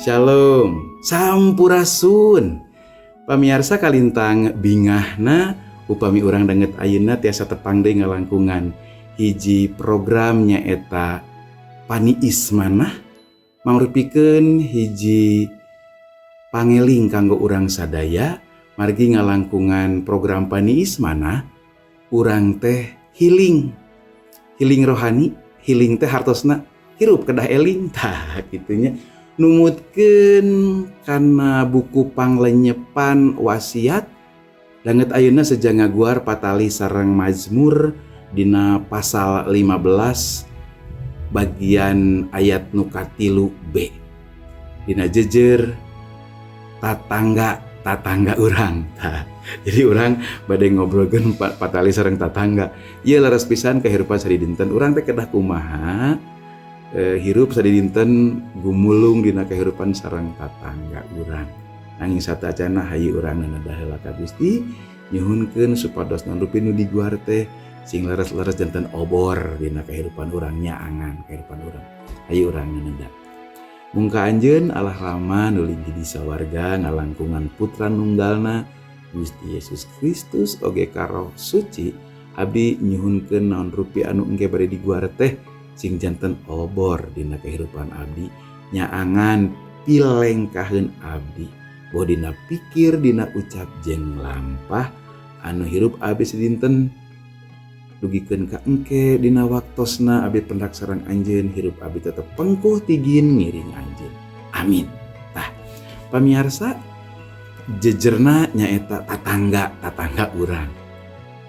Shalom, Sampurasun. Pamiarsa, kalintang bingahna upami urang danget ayeuna tiasa tepang deui ngalangkungan hiji program, nyaeta Paniis Manah, mangrupikeun hiji pangeling kanggo urang sadaya, margi ngalangkungan program Paniis Manah urang teh healing, healing rohani. Healing teh hartosna hirup kedah eling. Tah, kitu nya, numutkeun kana buku Panglenyepan Wasiat, danget ayeuna seja ngaguar patali sareng Mazmur dina pasal 15 bagian ayat nu katilu B, dina jejer tatangga tatangga urang. Tah, jadi urang bade ngobrolkeun patali sareng tatangga. Ieu leres pisan kehidupan sadidinten urang teh kedah kumaha, hirup sadidinten gumulung dina kehidupan sareng tatangga urang. Nanging sateuacanna, hayu urang nanadah heula ka Gusti, nyuhunkeun supados naon rupi nu diguar teh sing leres-leres janten obor dina kehidupan urang, nyaangan kehidupan urang. Hayu urang nanadah. Mungka Anjeun, Allah Rama nu linggih di sawarga, ngalangkungan Putra nunggalna Gusti Yesus Kristus oge ka Roh Suci, abdi nyuhunkeun naon rupi anu engke bade diguar teh sing janten obor dina kehidupan abdi, nyaangan pilengkaheun abdi, boh dina pikir, dina ucap jeung lampah anu hirup abdi sedinten dugikeun ka engke dina waktosna abdi pendak sareng Anjeun, hirup abdi tetep pengkuh tigin ngiring Anjeun. Amin. Tah, pamiarsa, jejerna nyaeta tatangga tatangga urang.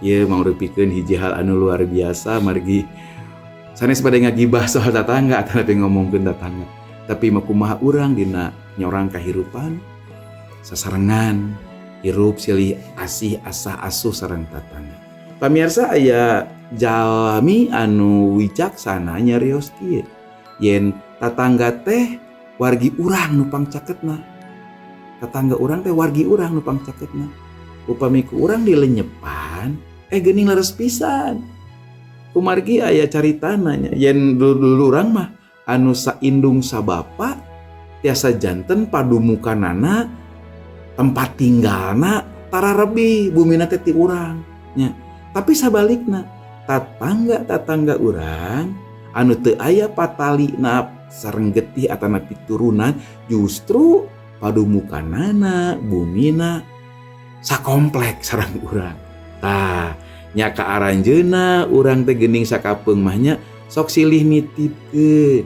Ieu mangrupikeun hiji hal anu luar biasa, margi sanes bade ngagibah soal tatangga atanapi ngomongkeun tatangga, tapi mah kumaha urang dina nyorang kahirupan sasarengan, hirup silih asih, asah asuh sareng tatangga. Pamirsa, aya jalmi anu wicaksana nyarios kieu, yen tatangga teh wargi urang nu pangcaketna. Tetangga urang teh wargi urang nu pangcaketna. Upami ku urang dilenyepan, geuning leres pisan. Kumargi aya caritana nya, yen dulur urang mah anu saindung sabapa tiasa janten padumukanana, tempat tinggalna tararebih bumina teh ti urang nya. Tapi sabalikna, tatangga tatangga urang anu teu aya patalina sareng getih atanapi turunan justru padumukanana, bumina sakomplek sareng urang. Tah nya, ka aranjeuna urang teh geuning sakapeung mah nya sok silih nitipkeun.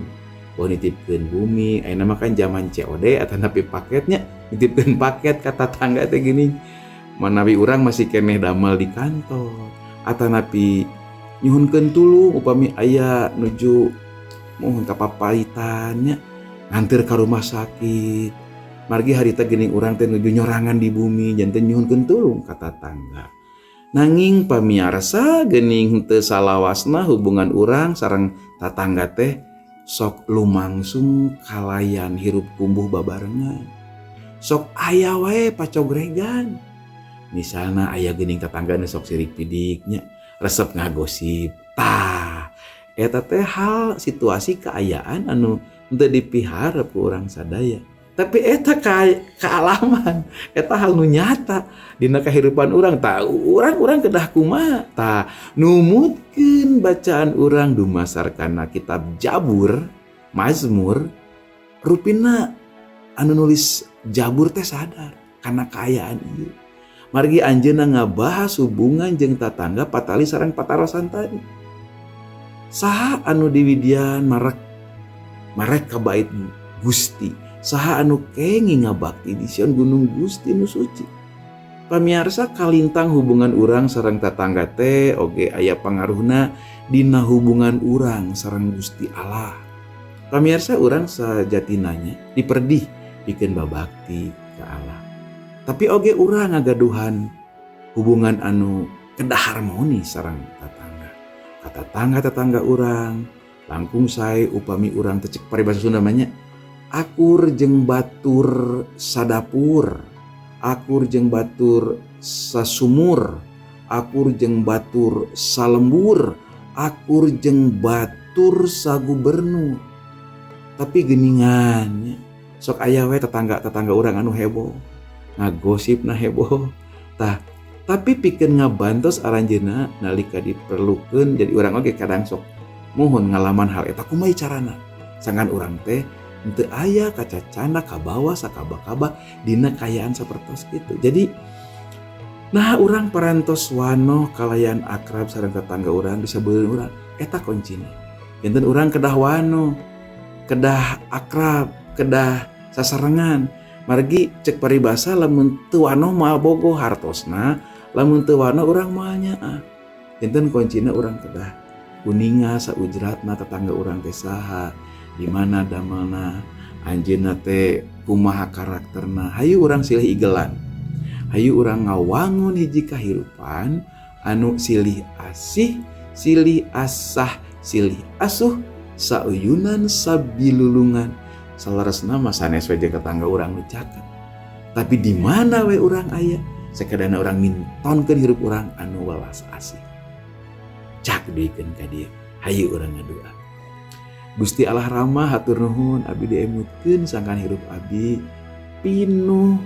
Oh, nitipkeun bumi, ayeuna mah kan zaman COD atanapi paketnya, nitipkeun paket ka tatangga teh geuning manawi urang masih keneh damel di kantor, atanapi nyuhunkeun tulung upami aya nuju muhun kapapaitan nya, nganter ka rumah sakit, margi harita geuning urang teh nuju nyorangan di bumi, janten nyuhunkeun tulung ka tatangga. Nanging pamiarsa, geuning teu salawasna hubungan urang sareng tatangga teh sok lumangsung kalayan hirup kumbuh babarengan. Sok aya wae pacogregan. Misalna aya geuning tetangga nu sok sirik pidik nya, resep ngagosip. Tah, eta teh hal situasi kaayaan anu henteu dipiharep ku urang sadaya. Tapi eta kaalaman, eta hal nu nyata dina kehidupan urang. Tah, urang urang kedah kumaha? Tah, numutkeun bacaan urang dumasar kana kitab Jabur, Mazmur, rupina anu nulis Jabur teh sadar kana kaayaan ieu. Margi anjeunna ngabahas hubungan jeung tatangga patali sareng patarosan tadi. Saha anu diwidian marek marek ka bait Gusti? Saha anu kenging ngabakti di Sion, Gunung Gusti nu suci? Pamiarsa, kalintang hubungan urang sareng tatangga teh oge aya pangaruhna dina hubungan urang sareng Gusti Allah. Pamiarsa, urang sajatina nya diperdih pikeun babakti ka Allah. Tapi oge urang ngagaduhan hubungan anu kedah harmoni sareng tatangga. Ka tatangga-tetangga urang langkung sae upami urang teh, cek paribasa Sunda mah nya, akur jeung batur sadapur, akur jeung batur sasumur, akur jeung batur salembur, akur jeung batur sagubernur. Tapi geuningan nya, Sok aya we tetangga-tetangga urang anu heboh, ngagosipna heboh. Tah, tapi pikeun ngabantos aranjeunna nalika diperlukeun jadi urang oge kadang sok muhun ngalaman hal eta kumaha carana. Sangkan urang teh henteu aya kacacana kabawa sakaba-kaba dina kaayaan sapertos kitu. Jadi nah urang parantos wanoh kalayan akrab sareng tetangga urang disebeuleun urang eta kuncina. Janten urang kedah wanoh, kedah akrab, kedah sasarengan. Margi cek paribasa lamun teu wanoh moal bogoh hartosna, lamun teu wanoh urang moal nyaah. Janten kuncina urang kedah kuninga saujratna tetangga urang teh saha, di mana damelna, anjeunna teh kumaha karakterna. Hayu urang silih igelan. Hayu urang ngawangun hiji kahirupan anu silih asih, silih asah, silih asuh, sauyunan sabilulungan. Saleresna mah sanes we jeung tetangga urang nu caket. Tapi di mana we urang aya, sakadana urang mintonkeun hirup urang anu welas asih. Cak duikeun ka dieu, hayu urang ngadua. Gusti Allah Rama hatur nuhun abdi diemutkeun sangkan hirup abdi pinuh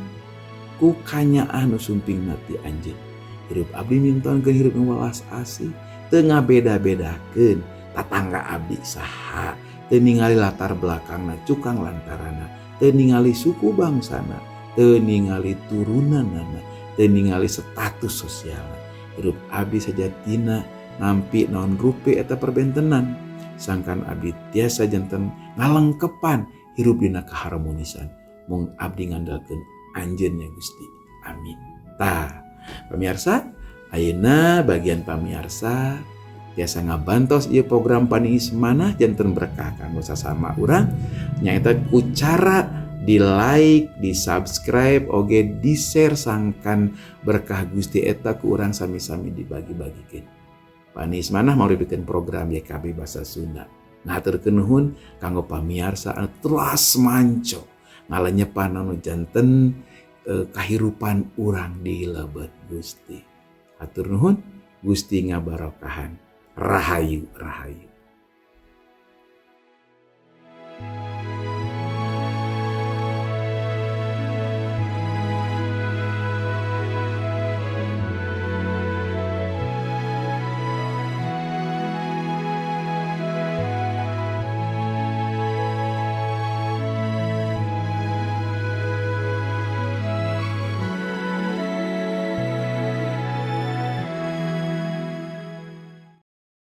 ku kanyaah nu sumpingna ti anjeun. Hirup abdi mintonkeun hirup nu welas asih, teu ngabeda-bedakeun tatangga abdi saha, teu ningali latar belakangna cukang lantarana, teu ningali suku bangsana, teu ningali turunanana, teu ningali status sosialna. Hirup abdi sajatina nampi naon rupi eta perbentenan, sangkan abdi tiasa janten ngalengkepan hirup dina keharmonisan. Mung abdi ngandalkeun anjeun ya Gusti. Amin. Tah, pamirsa, ayeuna bagian pamirsa tiasa ngabantos ieu program Paniis Manah janten berkah kanggo sasama urang nyaeta ku cara di like, di subscribe, oge di share sangkan berkah Gusti eta ku urang sami-sami dibagi-bagikeun. Paniis Manah mau dibikin program YKB Bahasa Sunda. Ngaturkeun nuhun kanggo pamiarsa anu telas manco ngalenyepan anu janten kahirupan urang di lebet Gusti. Hatur nuhun, Gusti ngabarokahan. Rahayu, rahayu.